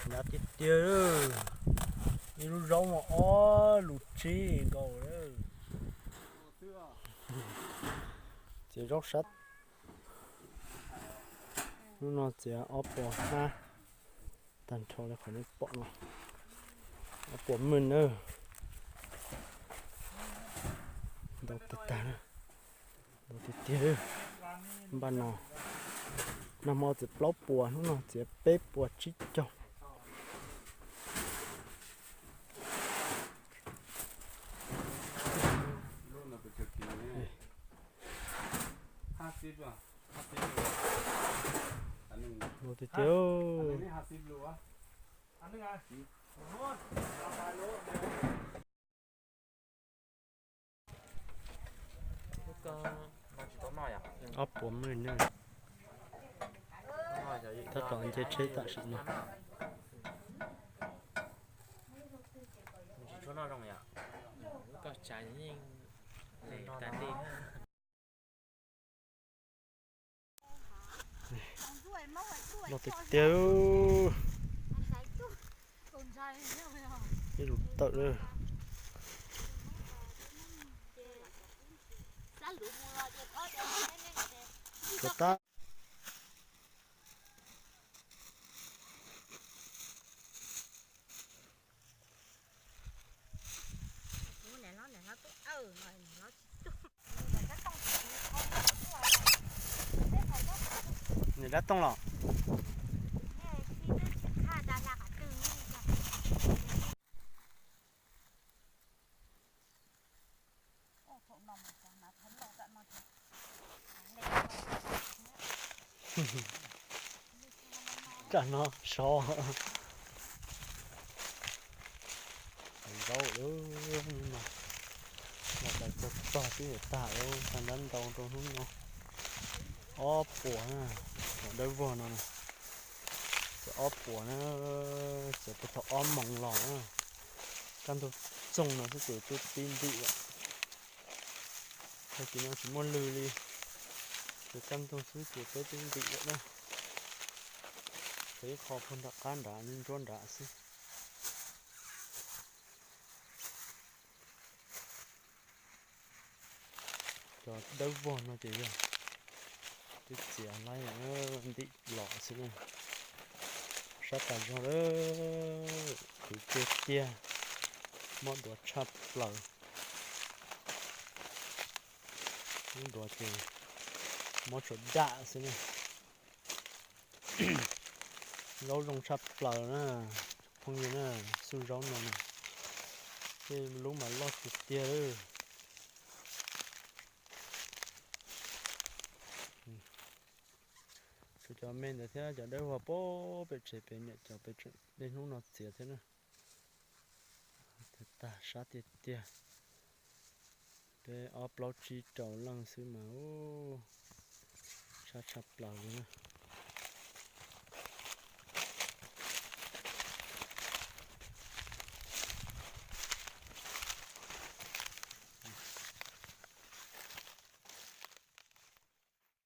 Hnyav tiag tiag, ib lub zaub mas ob lus tsib nkaus lawm. Txiav zaub sab, hnub no txiav ob puas hnab, tag nrho li qhov nej pom no, ob puas maj nawb. Ntau tiag tiag, ntau tiag tiag. Npaj no, nag hmo txiav plaub puas, hnub no txiav peb puas tsib caug. Ntau tiag tiag. Ob puas maj nawb. Tab tom nce tsheb tam sim no. Los tiag tiag. Ib lus tawm lawm. Tsuav tab. Niam dab tooj los? Tsam no sov. Zaub lawm, hnub no los tas txog txog twb yuav tag lawm, tag nrab ntau rau hnub no. Ob puas na, cov dawb vog no na, txiav ob puas na, txiav puag thaum ob moos los na, kaj ntug txoog no xwb ces twb pib ntim lawm. Tag kis no tsis muaj lw li, ces kaj ntug xwb ces peb twb ntim lawm na. Txiav ib qho puag nram qab nrad, ntsuab nrad xwb. Cov dawb vog no ces yog twb txiav laib ntim los xwb na. Sab tas zog lawm, khwv tiag tiag, mob duav tshaj plaws. Lub duav ces mob tshuav dam xwb na. Zaub zoo tshaj plaws na, phooj ywg na, xub zaub no na, tej lub mas loj tiag tiag lawm. Tshuav cov me ntawd thiab cov dawb vog pem tsev pem niam cov peb tseem niaj hnub no txiav thiab na. Tag sab tiag tiag. Peb ob plaub tsib rau leej xwb mas ub, sab tshaj plaws li na.